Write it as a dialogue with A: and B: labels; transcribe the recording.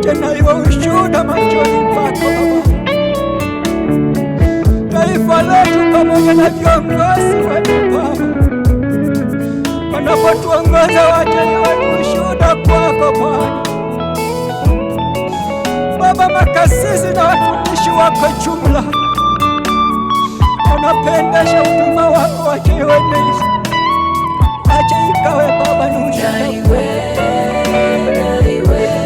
A: Wache na iwe ushuhuda machoni pako Baba. Taifa letu pamoja na viongozi wetu Baba, wanapotuongoza wache iwe ushuhuda kwako Bwana. Baba, makasisi na watumishi wako jumla wanapendesha utuma wako, wache iwe acha ikawe Baba ni ushuhuda.
B: Na iwe, na iwe.